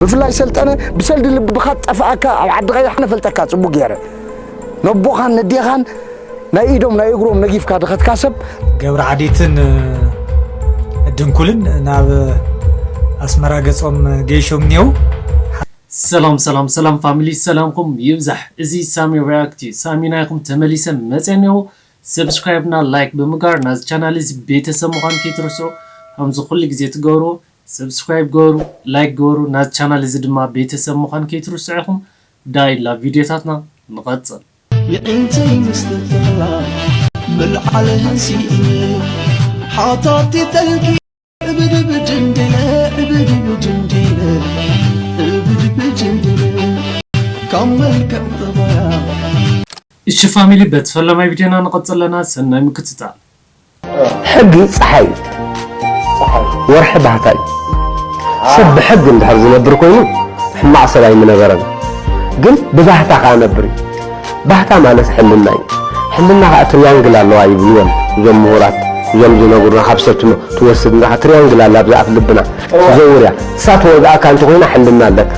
ብፍላይ ሰልጠነ፣ ብሰልዲ ልብኻ ጠፍኣካ ኣብ ዓዲ ቀይሕ ነፈልጠካ ጽቡቅ ገይረ። ነቦኻን ነዴኻን ናይ ኢዶም ናይ እግሮም ነጊፍካ ድኸትካ ሰብ። ገብረ ዓዴትን ድንኩልን ናብ ኣስመራ ገጾም ገይሾም እኒአው። ሰላም ሰላም ሰላም ፋሚሊ፣ ሰላምኩም ይብዛሕ። እዚ ሳሚ ሪያክት እዩ። ሳሚ ናይኩም ተመሊሰ መፅየ እኒአው። ሰብስክራይብ እና ላይክ ብምግባር ናዚ ቻናል እዚ ቤተሰብ ምኳን ከይትርስዑ። ከምዚ ኩሉ ግዜ ትገብርዎ ሰብስክራይብ ግበሩ፣ ላይክ ግበሩ፣ ናዚ ቻናል እዚ ድማ ቤተሰብ ምኳን ከይትርስዑ ኢኩም። ዳይ ላብ ቪድዮታትና ንቀፅል። የዒንተይ ምስ ተተላ ምልዓል ሃንሲእኒ ሓታቲ ጠልቂ ዕብድብድ እንዲለ ዕብድብድ እንዲለ ዕብድብድ እንዲለ ካብ መልክዕ ጠባያ እሺ ፋሚሊ በቲ ፈለማይ ቪድዮና ንቐጽል ኣለና ሰናይ ምክትታል። ሕጊ ጸሓይ እዩ፣ ወርሒ ባህታ እዩ። ሰብ ብሕጊ እንድሕር ዝነብር ኮይኑ ሕማቕ ሰብ ኣይምነበረን፣ ግን ብባህታ ከኣ ነብር እዩ። ባህታ ማለት ሕልና እዩ። ሕልና ከኣ ትሪያንግል ኣለዋ ይብሉ እዮም እዞም ምሁራት፣ እዞም ዝነግሩና ካብ ሰብ ትወስድ እንዲኻ ትሪያንግል ኣላ ኣብዚ ኣፍ ልብና ትዘውር እያ። እሳ ትወግኣካ እንተኾይና ሕልና ኣለካ።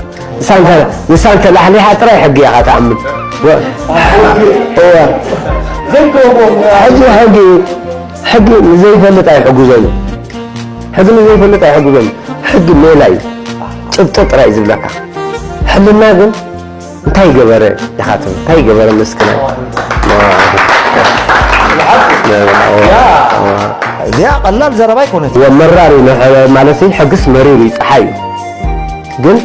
ንሳ እንተ ላሕሊሓ ጥራይ ሕጊ ኢኻ ትኣምን። ሕጊ ሕጊ ሕጊ ንዘይፈልጥ ኣይሕግዞን እዩ። ሕጊ ንዘይፈልጥ ኣይሕግዞን እዩ። ሕጊ ሜላ እዩ። ጭብጢ ጥራይ እዩ ዝብለካ። ሕልና ግን እንታይ ገበረ ኢኻ ትብል። እንታይ ገበረ መስኪናይ። እዚኣ ቀላል ዘረባ ኣይኮነትን። መራር እዩ ማለት ሕግስ መሪር እዩ፣ ፀሓይ እዩ። ግን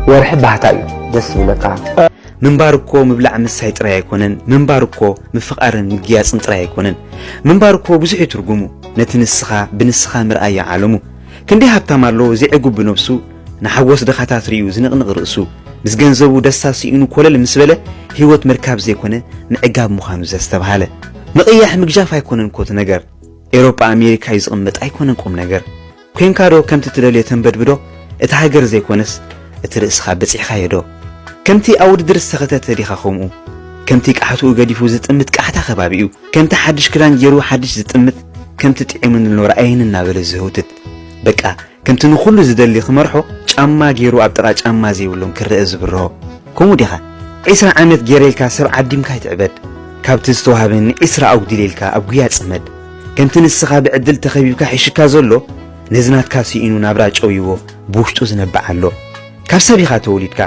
ወርሒ ባህታ እዩ ደስ ዝብለካ። ምንባር እኮ ምብላዕ ምስታይ ጥራይ ኣይኮነን፣ ምንባር እኮ ምፍቓርን ምግያጽን ጥራይ ኣይኮነን። ምንባር እኮ ብዙሕ እዩ ትርጉሙ፣ ነቲ ንስኻ ብንስኻ ምርኣይ እዩ ዓለሙ። ክንደይ ሃብታም ኣሎ ዘይዕጉብ ብነብሱ፣ ንሓጎስ ድኻታት ርእዩ ዝንቕንቕ ርእሱ፣ ምስ ገንዘቡ ደስታ ስኢኑ ኮለል ምስ በለ ህይወት ምርካብ ዘይኮነ ምዕጋብ ምዃኑ ዘስተብሃለ። ምቕያሕ ምግጃፍ ኣይኮነን እኮ እቲ ነገር፣ ኤውሮጳ ኣሜሪካ እዩ ዝቕመጥ ኣይኮነን ቁምነገር። ኮይንካ ዶ ከምቲ ትደልዮ ተንበድብዶ እቲ ሃገር ዘይኮነስ እቲ ርእስኻ በጺሕካዮ ዶ? ከምቲ ኣብ ውድድር ዝተኸተተ ዲኻ ከምኡ? ከምቲ ቃሕትኡ ገዲፉ ዝጥምት ቃሕታ ከባቢኡ? ከምቲ ሓድሽ ክዳን ጌሩ ሓድሽ ዝጥምት? ከምቲ ጥዒሙኒ ኣሎ ረኣየኒ እናበለ ዝህውትት? በቃ ከምቲ ንኹሉ ዝደሊ ክመርሖ ጫማ ጌሩ ኣብ ጥቓ ጫማ ዘይብሎም ክረአ ዝብርሆ? ከምኡ ዲኻ? ዒስራ ዓመት ጌረ ኢልካ ሰብ ዓዲምካ ኣይትዕበድ። ካብቲ ዝተዋህበኒ ዒስራ ኣጉዲለ ኢልካ ኣብ ጉያ ጽመድ። ከምቲ ንስኻ ብዕድል ተኸቢብካ ሒሽካ ዘሎ፣ ነዚ ናትካ ስኢኑ ናብራ ጨውይዎ ብውሽጡ ዝነብዕ ኣሎ። ካብ ሰብ ኢኻ ተወሊድካ፣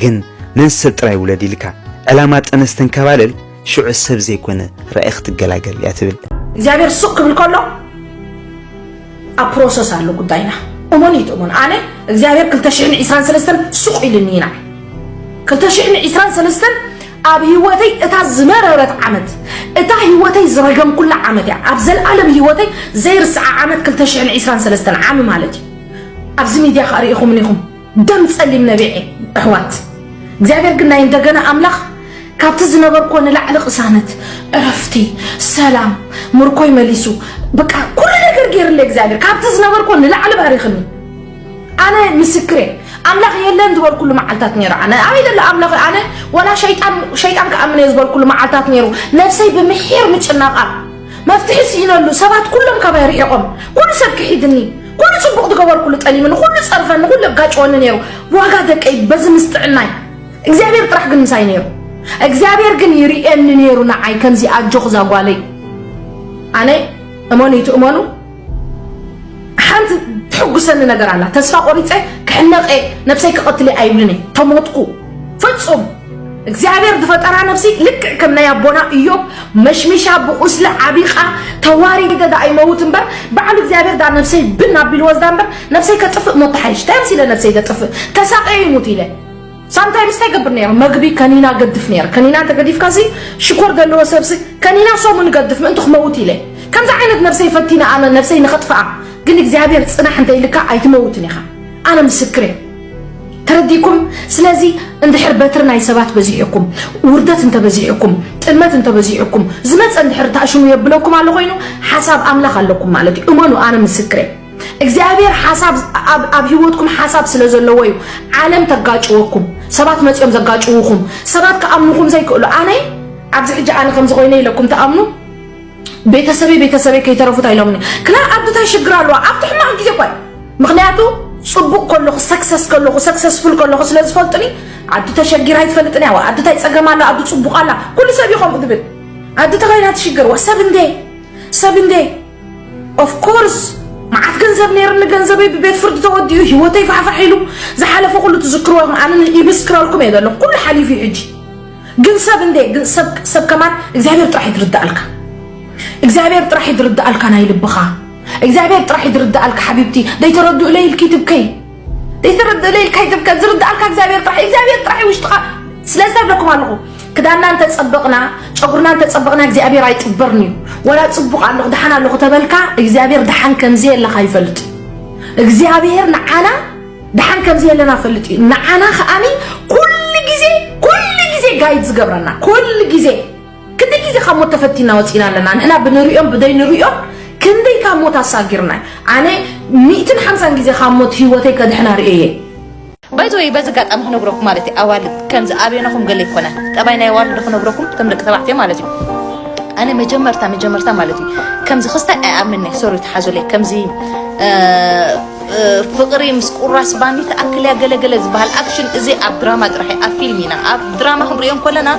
ግን መን ሰብ ጥራይ ውለድ ኢልካ ዕላማ ጠነስ ተንከባለል፣ ሽዑ ሰብ ዘይኮነ ራኢ ክትገላገል እያ ትብል። እግዚኣብሔር ሱቕ ክብል ከሎ ኣብ ፕሮሰስ ኣሎ ጉዳይና። እመኑ ይትእመኑ ኣነ እግዚኣብሔር ክልተ ሽሕን ዕስራን ሰለስተን ሱቕ ኢልኒ ኢና። ክልተ ሽሕን ዕስራን ሰለስተን ኣብ ህይወተይ እታ ዝመረረት ዓመት፣ እታ ህይወተይ ዝረገምኩላ ዓመት እያ። ኣብ ዘልኣለም ህይወተይ ዘይርስዓ ዓመት ክልተ ሽሕን ዕስራን ሰለስተን ዓሚ ማለት እዩ። ኣብዚ ሚድያ ከዓ ርኢኹምኒ ኢኹም። ደም ጸሊም ነቢዐ ኣሕዋት እግዚኣብሔር ግን ናይ እንደገና ኣምላኽ ካብቲ ዝነበርኮ ንላዕሊ ቅሳነት ዕረፍቲ ሰላም ምርኮይ መሊሱ በቃ ኩሉ ነገር ገይርለ እግዚኣብሔር ካብቲ ዝነበርኮ ንላዕሊ ባሪኽኒ ኣነ ምስክሬ ኣምላኽ የለን ዝበልኩሉ መዓልታት ነይሩ ኣነ ኣበይ ዘሎ ኣምላኽ ኣነ ወላ ሸይጣን ሸይጣን ክኣምን እየ ዝበልኩሉ መዓልታት ነይሩ ነብሰይ ብምሒር ምጭናቓ መፍትሒ ስኢነሉ ሰባት ኩሎም ካባይ ርሒቖም ኩሉ ሰብ ክሒድኒ ኩሉ ጽቡቕ ዝገበርኩሉ ጠሊምኒ ኩሉ ጸርፈኒ ኩሉ ኣጋጭወኒ ነይሩ ብዋጋ ደቀይ በዚ ምስ ጥዕናይ እግዚኣብሔር ጥራሕ ግን ምሳይ ነይሩ እግዚኣብሔር ግን ይርእየኒ ነይሩ ንዓይ ከምዚ ኣጆኽ ዛጓለይ ኣነ እመኑ ይትእመኑ ሓንቲ ትሕጉሰኒ ነገር ኣላ ተስፋ ቆሪፀ ክሕነቀ ነብሰይ ክቐትል ኣይብልን ተሞትኩ ፍጹም እግዚኣብሔር ዝፈጠራ ነብሲ ልክዕ ከም ናይ ኣቦና እዮብ መሽሚሻ ብቁስሊ ዓቢቓ ተዋሪደ ዳ ኣይመውት እምበር ባዕሉ እግዚኣብሔር ዳ ነብሰይ ብን ኣቢልዎ ዝዳ እምበር ነብሰይ ከጥፍእ ሞት ሓይሽ እንታይ ኣምሲለ ነብሰይ ዘጥፍእ ተሳቀየ ይሙት ኢለ ሳምታይምስ እንታይ ገብር ነይረ መግቢ ከኒና ገድፍ ነይረ ከኒና እንተገዲፍካ ሲ ሽኮር ዘለዎ ሰብሲ ከኒና ሶሙ ንገድፍ ምእንቲ ክመውት ኢለ ከምዚ ዓይነት ነብሰይ ፈቲነ ኣነ ነብሰይ ንኸጥፍኣ ግን እግዚኣብሔር ጽናሕ እንተ ኢልካ ኣይትመውትን ኢኻ ኣነ ምስክር እየ ተረዲኩም ስለዚ እንድሕር በትሪ ናይ ሰባት በዚሕኩም ውርደት እንተበዚሕኩም ጥልመት እንተበዚሕኩም ዝመፀ እንድሕር ታእሽሙ የብለኩም ኣሎ ኮይኑ ሓሳብ ኣምላኽ ኣለኩም ማለት እዩ እመኑ ኣነ ምስክር እየ እግዚኣብሔር ሓሳብ ኣብ ህይወትኩም ሓሳብ ስለ ዘለዎ እዩ ዓለም ተጋጭወኩም ሰባት መፅኦም ዘጋጭውኹም ሰባት ክኣምኑኹም ዘይክእሉ ኣነ ኣብዚ ሕጂ ኣነ ከምዚ ኮይነ ኢለኩም ትኣምኑ ቤተሰበይ ቤተሰበይ ከይተረፉ እንታይ ኢሎምኒ ክላ ኣዱ እንታይ ሽግር ኣለዋ ኣብቲ ሕማቕ ግዜ እኳ እዩ ምኽንያቱ ጽቡቕ ከለኹ፣ ሰክሰስ ከለኹ፣ ሰክሰስፉል ከለኹ ስለ ዝፈልጡኒ፣ ዓዱ ተሸጊራ ኣይትፈልጥን እያ፣ ዓዱ ታይ ጸገም ኣላ፣ ዓዱ ጽቡቕ ኣላ፣ ኩሉ ሰብ እዩ ከምኡ ዝብል። ዓዱ ተኸይና ትሽገር፣ ዋ፣ ሰብ እንዴ፣ ሰብ እንዴ። ኦፍ ኮርስ፣ መዓት ገንዘብ ነይርኒ፣ ገንዘበይ ብቤት ፍርዲ ተወዲኡ፣ ህይወተይ ፋሕፋሕ ኢሉ፣ ዝሓለፈ ኩሉ ትዝክርዎ ኢኹም፣ ኣነ ይምስክረልኩም እየ ዘለኹ፣ ኩሉ ሓሊፉ እዩ ሕጂ። ግን ሰብ እንዴ፣ ግን ሰብ፣ ሰብ ከማን እግዚኣብሔር ጥራሕ እዩ ዝርዳኣልካ። እግዚኣብሔር ጥራሕ እዩ ዝርዳኣልካ ናይ ልብኻ። እግዚኣብሔር ጥራሕ እዩ ዝርዳኣልካ ሓቢብቲ። ደይተረድኡለይ ኢልኪ ትብከይ። ደይተረድኡለይ ኢልካ ይትብከ። ዝርዳኣልካ እግዚኣብሔር ጥራሕ፣ እግዚኣብሔር ጥራሕ እዩ ውሽጥኻ። ስለዚ ተብለኩም ኣለኹ። ክዳንና እንተጸበቕና፣ ጨጉርና እንተጸበቕና እግዚኣብሔር ኣይጥበርን እዩ። ወላ ጽቡቕ ኣለኹ፣ ደሓን ኣለኹ ተበልካ፣ እግዚኣብሔር ደሓን ከምዚ የለኻ ይፈልጥ። እግዚኣብሔር ንዓና ደሓን ከምዚ የለና ፈልጥ እዩ። ንዓና ከኣኒ ኩሉ ግዜ፣ ኩሉ ግዜ ጋይድ ዝገብረና፣ ኩሉ ግዜ። ክንደይ ግዜ ካብ ሞት ተፈቲና ወጺና ኣለና። ንሕና ብንሪኦም ብደይ ንሪኦም ክንደይ ካብ ሞት ኣሳጊርና። ኣነ ሚእትን ሓምሳን ግዜ ካብ ሞት ህይወተይ ከድሕና ርእየ። ባይዘወይ በዚ ኣጋጣሚ ክነግረኩም ማለት እዩ፣ ኣዋልድ ከምዚ ኣብየናኹም ገለ ይኮነ፣ ጠባይ ናይ ኣዋልድ ክነግረኩም፣ ከም ደቂ ተባዕትዮ ማለት እዩ። ኣነ መጀመርታ፣ መጀመርታ ማለት እዩ፣ ከምዚ ክስታይ ኣይኣምንነ፣ ሶሪ ተሓዙለይ፣ ከምዚ፣ እ፣ እ፣ ፍቕሪ ምስ ቁራስ ባኒ ተኣክል እያ ገለ ገለ ዝበሃል ኣክሽን፣ እዚ ኣብ ድራማ ጥራሕ እዩ፣ ኣብ ፊልም ኢና። ኣብ ድራማ ክንሪኦ እንከለና፣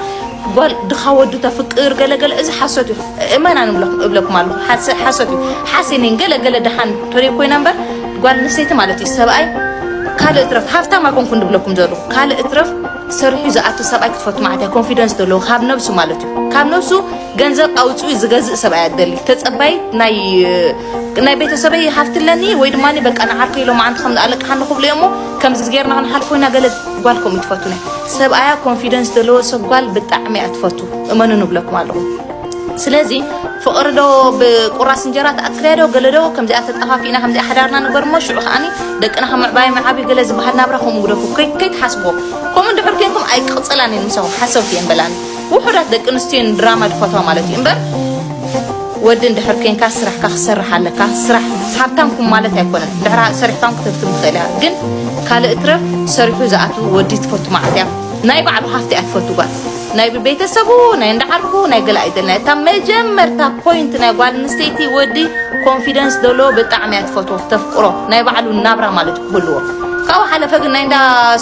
ጓል ድኻ ወዲ ተፍቅር ገለ ገለ፣ እዚ ሓሶት እዩ። እመና ንብለኩም፣ እብለኩም ኣለኹ። ሓሰ-፣ ሓሶት እዩ። ሓሴነን ገለ ገለ ደሓን ተሪኦ ኮይና እምበር፣ ጓል ኣንስተይቲ ማለት እዩ። ሰብኣይ ካልእ እትረፍ፣ ሃፍታም ኣይኮንኩን ዝብለኩም ዘለኹ። ካልእ እትረፍ፣ ሰሪሑ ዝኣቱ ሰብኣይ ክትፈቱ ማለት እያ። ኮንፊደንስ ዘለዎ፣ ካብ ነብሱ ማለት እዩ። ካብ ነብሱ ገንዘብ ኣውፅኡ ዝገዝእ ሰብኣይ ኣደሊ። ተፀባይ ናይ፣ ናይ ቤተሰበይ ሃፍቲ ኣለኒ ወይ ድማ በቃ ንዓርከይ ኢሎም መዓንቲ ከም ኣለቅሓኒ ክብሉ እዮም እሞ፣ ከምዚ ጌርና ክንሓልፎ ኢና ገለ ጓል ከምኡ ትፈቱ ናይ። ሰብኣያ ኮንፊደንስ ዘለዎ ሰብ ጓል ብጣዕሚ እያ ትፈቱ። እመኑ ንብለኩም ኣለኹ። ስለዚ ፍቕሪ ዶ ብቁራስ እንጀራ ትኣክል እያ ዶ ገለ ዶ ከምዚኣ ተጠፋፊእና ከምዚኣ ሓዳርና ንገር እሞ ሽዑ ከዓኒ ደቅና ከም ምዕባይ ምዓብዩ ገለ ዝበሃል ናብራ ከምኡ ግደፉ። ከይ-፣ ከይትሓስብዎ። ከምኡ እንድሕር ኮንኩም ኣይቅጽላን እየን ምሳኹም ሓሰብቲ እየን በላኒ። ውሑዳት ደቂ ኣንስትዮ ድራማ ዝፈትዋ ማለት እዩ እምበር ወዲ እንድሕር ኮንካ ስራሕካ ክሰርሕ ኣለካ። ስራሕ ሃብታም ኩን ማለት ኣይኮነን። ድሕራ ሰሪሕካ እውን ክትህፍትም ትኽእል ኢኻ። ግን ካልእ እትረፍ ሰሪሑ ዝኣቱ ወዲ ትፈቱ ማለት እያ። ናይ ባዕሉ ሃፍቲ እያ ትፈቱ ጓል። ናይ ቤተሰቡ፣ ናይ እንዳ ዓርኩ፣ ናይ ገለ ኣይደልን። እታ መጀመርታ ፖይንት ናይ ጓል ኣንስተይቲ ወዲ ኮንፊደንስ ደሎ ብጣዕሚ እያ ትፈትዎ፣ ተፍቅሮ። ናይ ባዕሉ ናብራ ማለት ክህልዎ። ካብኡ ሓለፈ ግን ናይ እንዳ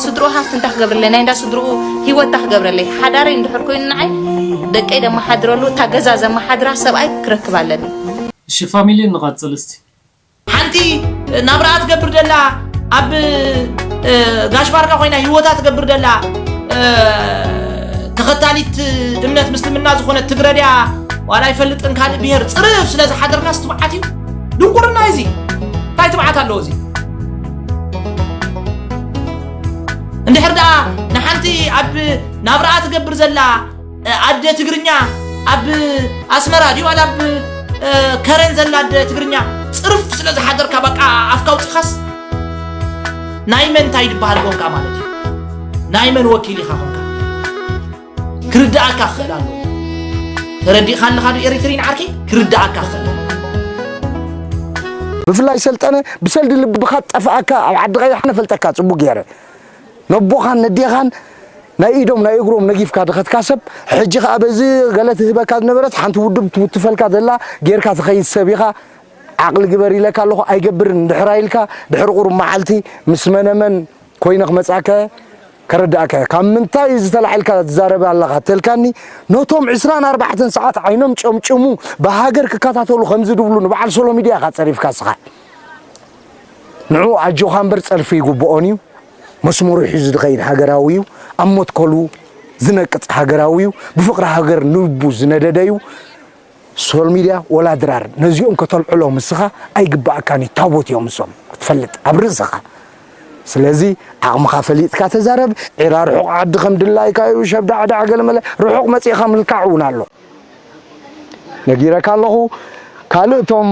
ስድርኡ ሃፍቲ እንታይ ክገብረለይ? ናይ እንዳ ስድርኡ ህይወት እንታይ ክገብረለይ? ሓዳረይ እንድሕር ኮይኑ ንዓይ ደቀይ ደመሓድረሉ፣ እታ ገዛ ዘመሓድራ ሰብኣይ ክረክብ ኣለኒ። እሺ ፋሚሊ ንቐጽል እስቲ። ሓንቲ ናብራኣ ትገብር ደላ ኣብ፣ እ፣ ጋሽ ባርካ ኮይና ህይወታ ትገብር ደላ፣ እ፣ ተኸታሊት እምነት ምስልምና ዝኾነት ትግረ ድያ ዋላ ኣይፈልጥን ካልእ ብሄር ጽርፍ ስለ ዝሓደርና ስትብዓት እዩ። ድንቁርና እዚ። እንታይ ትብዓት ኣለዎ እዚ? እንድሕር ደኣ ንሓንቲ ኣብ ናብራኣ ትገብር ዘላ፣ እ፣ ኣደ ትግርኛ ኣብ ኣስመራ ድዩ ዋላ ኣብ፣ እ፣ ከረን ዘላ ኣደ ትግርኛ ጽርፍ ስለ ዝሓደርካ በቃ ኣፍካ ኣውጺኻስ ናይ መን እንታይ ድበሃል ኮንካ ማለት እዩ? ናይ መን ወኪል ኢኻ ኮንካ? ክርድኣካ ክኽእል ኣለዎ። ተረዲእካ ኣለኻ ዶ ኤሪትሪን ዓርከይ? ክርድኣካ ክኽእል ኣለዎ። ብፍላይ ሰልጠነ ብሰልዲ ልብኻ ጠፍኣካ ኣብ ዓዲ ቀይሕ ነፈልጠካ ጽቡቅ ገይረ። ነቦኻን ነዴኻን ናይ ኢዶም ናይ እግሮም ነጊፍካ ድኸትካ ሰብ፣ ሕጂ ኸኣ በዚ ገለ ትህበካ ዝነበረት ሓንቲ ውድብ ትውትፈልካ ዘላ ጌርካ ትኸይድ ሰብ ኢኻ። ዓቕሊ ግበር ኢለካ ኣለኹ፣ ኣይገብርን እንድሕር ኢልካ፣ ድሕሪ ቁሩብ መዓልቲ ምስ መነመን ኮይነ ክመጽኣካ እየ፣ ከረድኣካ እየ። ካብ ምንታይ እዚ ተላዒልካ ትዛረብ ኣለኻ ተልካኒ፣ ነቶም ዕስራን ኣርባዕተን ሰዓት ዓይኖም ጨምጭሙ ብሃገር ክከታተሉ ከምዚ ድብሉ ንበዓል ሶሎ ሚድያ ኢኻ ጸሪፍካ እስኻ። ንዑ ኣጆኻ እምበር ጸርፊ ይግብኦን እዩ። መስመሩ ሒዙ ዝኸይድ ሃገራዊ እዩ። ኣብ መትከሉ ዝነቅጽ ሃገራዊ እዩ። ብፍቕሪ ሃገር ንልቡ ዝነደደ እዩ። ሶል ሚድያ ወላ ድራር ነዚኦም ከተልዕሎም እስኻ ኣይግባኣካን እዩ። ታቦት እዮም እሶም ክትፈልጥ ኣብ ርእስኻ። ስለዚ ዓቕምኻ ፈሊጥካ ተዛረብ። ዒራ ርሑቕ ዓዲ ከም ድላይካ እዩ። ሸብዳዕዳዕ ገለመለ ርሑቕ መጺእኻ ምልካዕ እውን ኣሎ። ነጊረካ ኣለኹ። ካልእ እቶም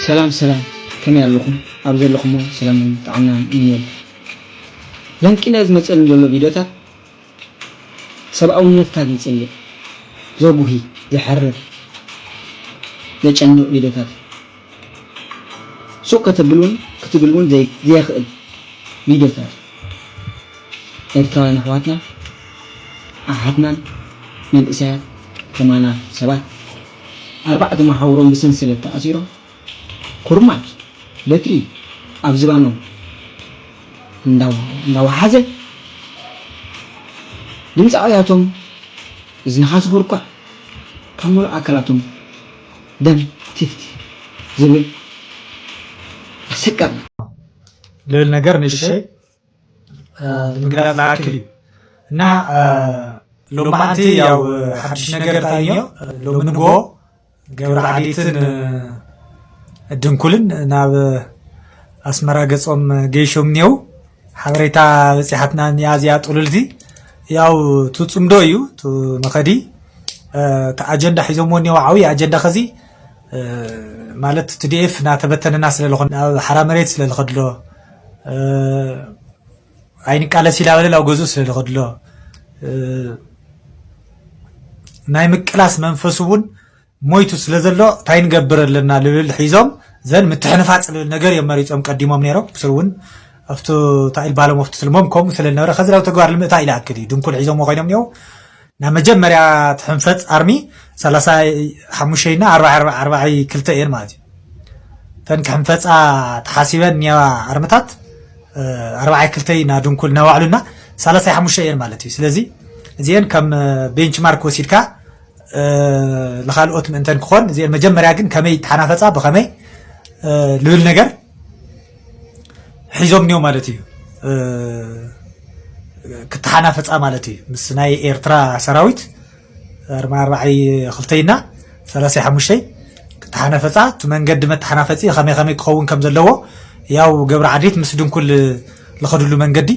ሰላም ሰላም፣ ከመይ ኣለኹም? ኣብ ዘለኹሞ ሰላምን ጥዕናን እምነየልኩም። ለንቂነ ዝመጸኒ ዘሎ ቪድዮታት ሰብኣውነትካ ዘይጽልእ፣ ዘጉሂ፣ ዘሕርር፣ ዘጨንቕ ቪድዮታት። ሱቕ ከተብል እውን ክትብል እውን ዘይ-፣ ዘየኽእል ቪድዮታት። ኤርትራውያን ኣሕዋትና፣ ኣሓትናን መንእሰያት ከማና ሰባት ኣርባዕተ መሓውሮም ብሰንሰለት ተኣሲሮም፣ ኩርማጅ፣ በትሪ ኣብ ዝባኖም እንዳወ- እንዳወሓዘ ድምፂ ኣውያቶም እዝንኻ ስኹር እኳ ካብ ሙሉእ ኣካላቶም ደም ቲፍቲ ዝብል ኣሰቃቂ ልብል ነገር ንእሽተይ ንምግላፅ ዝኣክል እዩ። እና ሎማዓንቲ ያው ሓድሽ ነገር እንታይ እዮ? ሎሚ ንጎ ገብረ ዓዴትን ድንኩልን ናብ ኣስመራ ገጾም ገይሾም እኒው። ሓበሬታ በፂሓትና እኒኣ እዚኣ ጥሉልቲ። ያው እቲ ፅምዶ እዩ እቲ መኸዲ እቲ ኣጀንዳ ሒዞምዎ እኒው። ዓብዪ ኣጀንዳ ኸዚ ማለት ቲ ዲ ኤፍ እናተበተነና ስለልኾን ናብ ሓራ መሬት ስለልኸድሎ ኣይንቃለስ ኢላ በለ ናብ ገዝኡ ስለልኸድሎ ናይ ምቅላስ መንፈሱ እውን ሞይቱ ስለ ዘሎ እንታይ ንገብር ኣለና ልብል ሒዞም ዘን ምትሕንፋፅ ልብል ነገር እዮም መሪፆም ቀዲሞም ነይሮም። ብስሩ እውን ኣብቲ ታኢል ባሎም ወፍቲ ትልሞም ከምኡ ስለ ዝነበረ ከዚ ናብ ተግባር ልምእታ ኢለ ኣክል እዩ ድንኩል ሒዞም ኮይኖም ነው። ናብ መጀመርያ ትሕንፈፅ ኣርሚ ሰላሳ ሓሙሽተ እና ኣርባዓ ኣርባዓ ክልተ እየን ማለት እዩ። እተን ክሕንፈፃ ተሓሲበን እኒዋ ኣርምታት ኣርባዓ ክልተ ኢና ድንኩል እናባዕሉና ሰላሳ ሓሙሽተ እየን ማለት እዩ። ስለዚ እዚአን ከም ቤንችማርክ ወሲድካ ንካልኦት ምእንተን ክኾን እዚአን መጀመርያ ግን ከመይ ተሓናፈፃ ብኸመይ ልብል ነገር ሒዞም እኒኦ ማለት እዩ። ክተሓናፈፃ ማለት እዩ ምስ ናይ ኤርትራ ሰራዊት ኣርማ ኣርባዓይ ክልተይና ሰላሳ ሓሙሽተይ ክተሓናፈፃ እቲ መንገዲ መተሓናፈፂ ከመይ ከመይ ክኸውን ከም ዘለዎ ያው ገብረ ዓዴት ምስ ድንኩል ልኸድሉ መንገዲ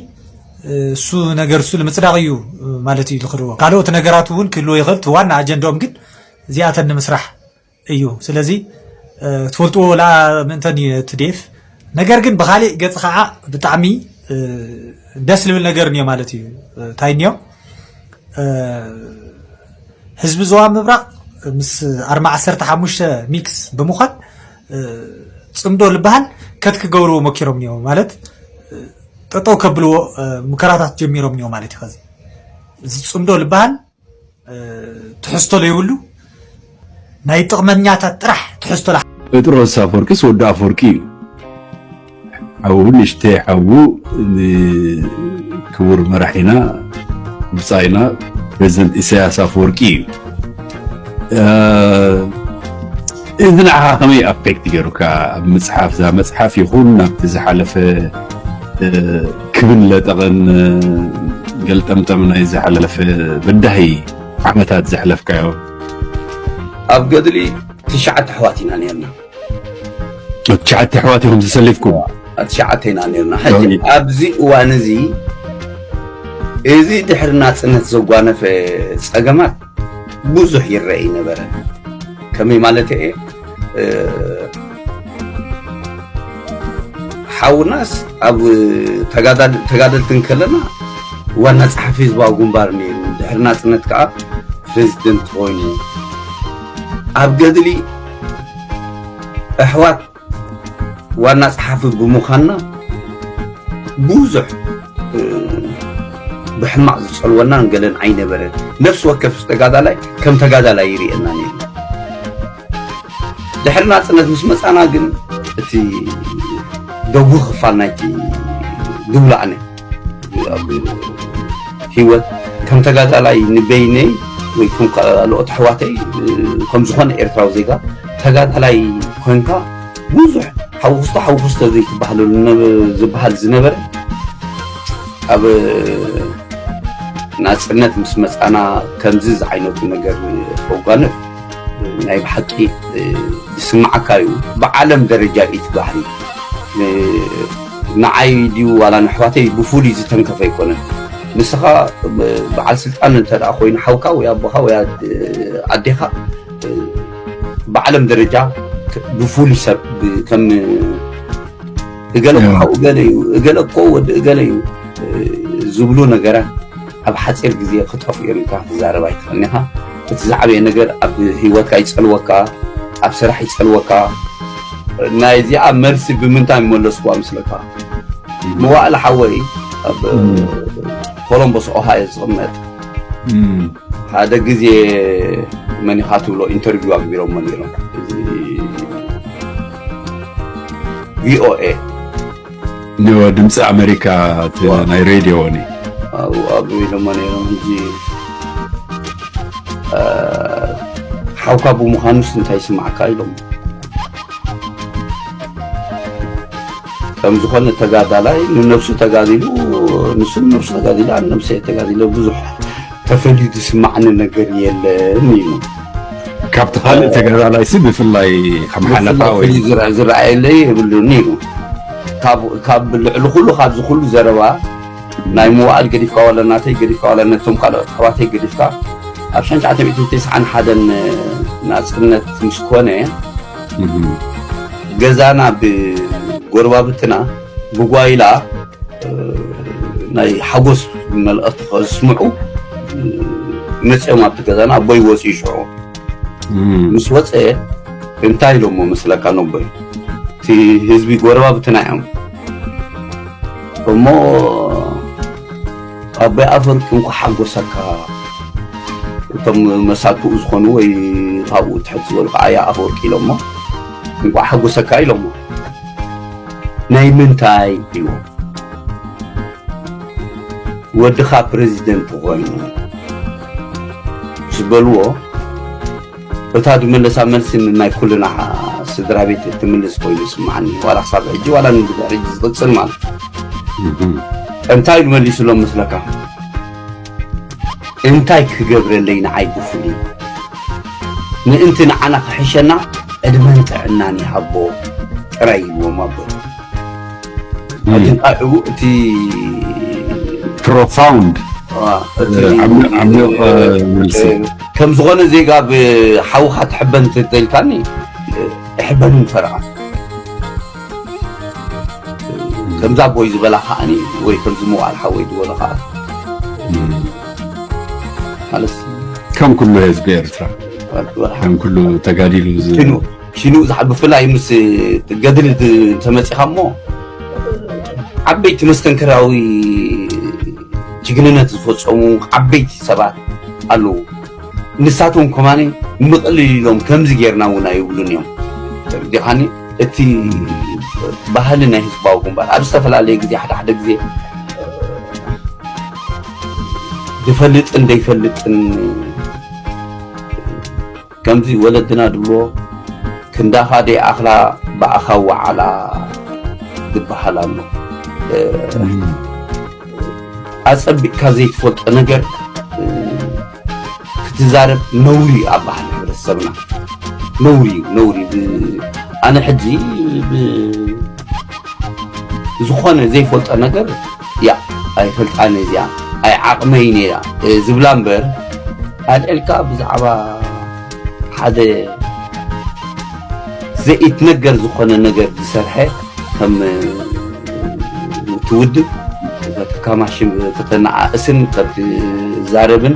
እሱ ነገር እሱ ንምፅዳቕ እዩ ማለት እዩ ልኽድዎ። ካልኦት ነገራት እውን ክህልዎ ይኽእል። እቲ ዋና ኣጀንዳኦም ግን እዚኣተን ንምስራሕ እዩ። ስለዚ ትፈልጥዎ ላ ምእንተን እዩ ትዴፍ ነገር ግን ብካሊእ ገፅ ከዓ ብጣዕሚ ደስ ልብል ነገር እኒኦ ማለት እዩ። እንታይ እኒኦ ህዝቢ ዞባ ምብራቕ ምስ ኣርማ ዓሰርተ ሓሙሽተ ሚክስ ብምዃን ፅምዶ ልበሃል ከት ክገብርዎ ሞኪሮም እኒኦ ማለት ጠጠው ከብልዎ ሙከራታት ጀሚሮም እኒኦ ማለት እዩ። ከዚ እዚ ፅምዶ ልበሃል ትሕዝቶ ለይብሉ ናይ ጥቕመኛታት ጥራሕ ትሕዝቶ ላ ጴጥሮስ ኣፈወርቂስ ወዲ ኣፈወርቂ እዩ። ሓዉ ንእሽተይ ሓዉ ክቡር መራሒና ብፃይና ፕሬዚደንት ኢሳያስ ኣፈወርቂ እዩ። እዚ ንዓኻ ከመይ ኣፌክት ገይሩካ ኣብ ምፅሓፍ እዛ መፅሓፍ ይኹን ናብቲ ዝሓለፈ ክብን ለጠቐን ገልጠምጠም ናይ ዝሓለፈ በዳሂ ዓመታት ዘሕለፍካዮ? ኣብ ገድሊ ትሽዓተ ኣሕዋት ኢና ነርና። ትሽዓተ ኣሕዋት ኢኹም ተሰሊፍኩም? ትሽዓተ ኢና ነርና። ሕጂ ኣብዚ እዋን እዚ እዚ ድሕሪ ናፅነት ዘጓነፈ ፀገማት ብዙሕ ይረአ ይነበረ። ከመይ ማለት እየ ሓውናስ ኣብ ተጋደልቲ እንከለና ዋና ፀሓፊ ህዝባዊ ግንባር ነይሩ። ድሕሪ ናፅነት ከዓ ፕሬዚደንት ኮይኑ ኣብ ገድሊ ኣሕዋት ዋና ፀሓፊ ብምዃንና ብዙሕ ብሕማቕ ዝፀልወናን ገለን ኣይነበረን። ነፍሲ ወከፍ ተጋዳላይ ከም ተጋዳላይ ይርእየና ነይሩ። ድሕሪ ናፅነት ምስ መፃና ግን እቲ ደጉ ክፋል ናይቲ ድብላዕነ ህይወት ከም ተጋዳላይ ንበይነይ ወይ ከም ካልኦት ኣሕዋተይ ከም ዝኾነ ኤርትራዊ ዜጋ ተጋዳላይ ኮንካ ብዙሕ ሓውኽስቶ ሓውኽስቶ ዘይትበሃለሉ ዝበሃል ዝነበረ ኣብ ናፅነት ምስ መፃና ከምዚ ዝዓይነቱ ነገር ከጓንፍ ናይ ብሓቂ ዝስማዓካ እዩ። ብዓለም ደረጃ እዩ እቲ ባህሊ። ንዓይ ድዩ ዋላ ንኣሕዋተይ ብፍሉይ ዝተንከፈ ኣይኮነን። ንስኻ በዓል ስልጣን እንተ ደኣ ኮይኑ ሓውካ ወይ ኣቦኻ ወይ ኣዴኻ ብዓለም ደረጃ ብፍሉይ ሰብ ከም እገለ ሓው እገለ እዩ እገለ እኮ ወዲ እገለ እዩ ዝብሉ ነገራት ኣብ ሓፂር ግዜ ክጠፍኡ እዮም ኢልካ ክትዛረብ ኣይትኽእልን ኢኻ። እቲ ዝዓበየ ነገር ኣብ ህይወትካ ይፀልወካ፣ ኣብ ስራሕ ይፀልወካ። ናይዚኣ መልሲ ብምንታይ መለስኩዋ ምስለካ? መዋእል ሓወይ ኣብ ኮሎምቦስ ኦሃዮ ዝቕመጥ ሓደ ግዜ መን ኢኻ ትብሎ ኢንተርቪው ኣግቢሮሞ ነይሮም ቪኦኤ ድምፂ ኣሜሪካ እቲ ናይ ሬድዮ ኒ ኣብኡ ኣብኡ ኢሎሞ ነይሮም። ሕጂ ሓውካ ብምዃኑስ እንታይ ይስማዕካ ኢሎም። ከም ዝኾነ ተጋዳላይ ንነብሱ ተጋዲሉ፣ ንሱ ንነብሱ ተጋዲሉ፣ ኣነ ነብሰይ ተጋዲለ፣ ብዙሕ ተፈልዩ ዝስማዕኒ ነገር የለን ኢሉ። ካብቲ ካልእ ተጋዳላይሲ ብፍላይ ከም ሓለፋ ወይ ዝረኣየለይ የብሉኒ ኢሉ። ካብ ልዕሊ ኩሉ ካብዚ ኩሉ ዘረባ ናይ ምዋኣል ገዲፍካ ዋላ ናተይ ገዲፍካ ዋላ ነቶም ካልኦት ኣሕዋተይ ገዲፍካ ኣብ ሸንሻዓተ ሚእትን ተስዓን ሓደን ናፅነት ምስ ኮነ ገዛና ብጎረባብትና ብጓይላ ናይ ሓጎስ መልእኽቲ ከስምዑ መፅኦም ኣብቲ ገዛና ኣቦይ ወፂኡ ሽዑ ምስ ወፀ እንታይ ኢሎሞ መስለካ ነቦይ እቲ ህዝቢ ጎረባብትና እዮም እሞ ኣቦይ ኣፈወርቂ እንኳ ሓጎሰካ እቶም መሳትኡ ዝኾኑ ወይ ካብኡ ትሕት ዝበሉ ከዓ ኣያ ኣፈወርቂ ኢሎሞ እንኳ ሓጎሰካ ኢሎሞ ናይ ምንታይ ኢልዎ ወድኻ ፕረዚደንት ኮይኑ ዝበልዎ እታ ዝመለሳ መልሲ ናይ ኩልና ስድራ ቤት ትምልስ ኮይኑ ይስማዓኒ ዋላ ክሳብ ሕጂ ዋላ ንድሕሪ ሕጂ ዝቕፅል ማለት እንታይ ኢሉ መሊስሎም መስለካ እንታይ ክገብረለይ ንዓይ ብፍሉይ ምእንቲ ንዓና ክሕሸና ዕድመን ጥዕናን ይሃቦ ጥራይ ይብዎም ኣቦይ ኣጅንቃ ዕቡእ እቲ profound ዓሚቕ መልሲ ከም ዝኾነ ዜጋ ብሓውኻ ትሕበን ተተልካኒ እሕበን ፈረቓ ከምዛ ቦይ ዝበላ ከዓኒ ወይ ከምዚ መዋል ሓወይ ዝበሎ ከዓ ማለት ከም ኩሉ ህዝቢ ኤርትራ ከም ኩሉ ተጋዲሉ ዝ- ሽኑ ሽኑ ዝሓ ብፍላይ ምስ ገድሊ ድ- ተመፂኻ እሞ ዓበይቲ መስተንክራዊ ጅግንነት ዝፈፀሙ ዓበይቲ ሰባት ኣለዉ ንሳቶም ከማኒ ምቕልል ኢሎም ከምዚ ጌርና እውን ኣይብሉን እዮም ዲኻኒ እቲ ባህሊ ናይ ህዝባዊ ግንባር ኣብ ዝተፈላለየ ግዜ ሓደ ሓደ ግዜ ዝፈልጥን ዘይፈልጥን ከምዚ ወለድና ድብሎ ክንዳኻ ደይኣኽላ ብኣኻ ወዓላ ዝበሃል ኣሎ ኣፀቢቕካ ዘይትፈልጦ ነገር ክትዛረብ ነውሪ ኣብ ባህሊ ሕብረተሰብና ነውሪ እዩ ነውሪ እዩ ብ- ኣነ ሕጂ ብ- ዝኾነ ዘይፈልጦ ነገር ያ ኣይፈልጣን እዚኣ ኣይ ዓቕመይን እያ እ፣ ዝብላ እምበር ኣልዕልካ ብዛዕባ ሓደ ዘይትነገር ዝኾነ ነገር ዝሰርሐ ከም ትውድብ ከተካማሽን ከተነኣእስን ከተዛረብን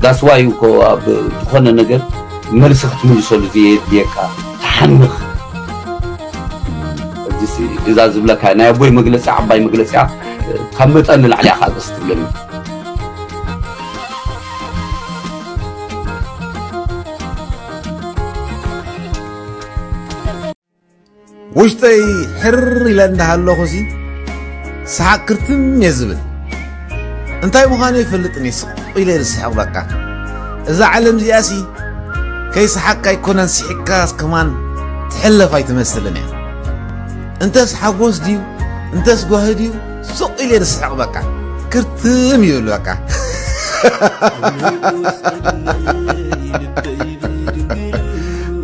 that's why እኮ ኣብ ዝኾነ ነገር መልሲ ክትምልሰሉ ዘየድልየካ ትሓንኽ እዛ ዝብለካ ናይ ኣቦይ መግለፂ ዓባይ መግለፂያ ካብ መጠን ንላዕሊ እያ ካልቀስ ትብለኒ ውሽጠይ ሕር ኢለ እንዳሃለኹ ሲ ሰሓቅ ክርትም እየ ዝብል እንታይ ምዃኑ ይፈልጥን እየ ስቕ ኢለ ዝስሕቕ በቃ እዛ ዓለም እዚኣ ሲ ከይሰሓቅካ ኣይኮነን ስሒቅካ ከማን ትሕለፍ ኣይትመስልን እያ እንተስ ሓጎስ ድዩ እንተስ ጓሂ ድዩ ስቕ ኢለ ዝስሕቕ በቃ ክርትም ይብል በቃ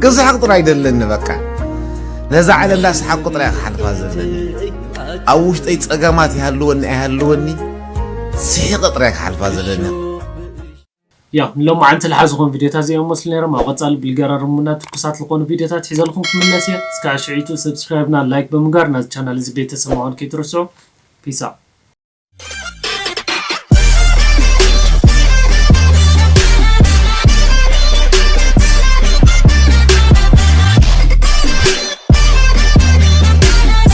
ክስሓቕ ጥራይ ደለኒ በቃ ነዛ ዓለም ዳስሓቅኩ ጥራይ ክሓልፋ ዘለኒ ኣብ ውሽጠይ ጸገማት ይሃልወኒ ኣይሃልወኒ ስሒቐ ጥራይ ክሓልፋ ዘለኒ ያው ንሎማዓንቲ ዝሓዝኹም ቪዲዮታት እዚኦም መስሉ ነይሮም ኣብ ቀፃሊ ብልገራርሙና ትኩሳት ዝኾኑ ቪዲዮታት ሒዘልኩም ክምለስ እየ እስካዕ ሽዒቱ ሰብስክራይብና ላይክ ብምግባር ናዚ ቻናል እዚ ቤተሰብ ምዃን ከይትርስዑ ፒሳ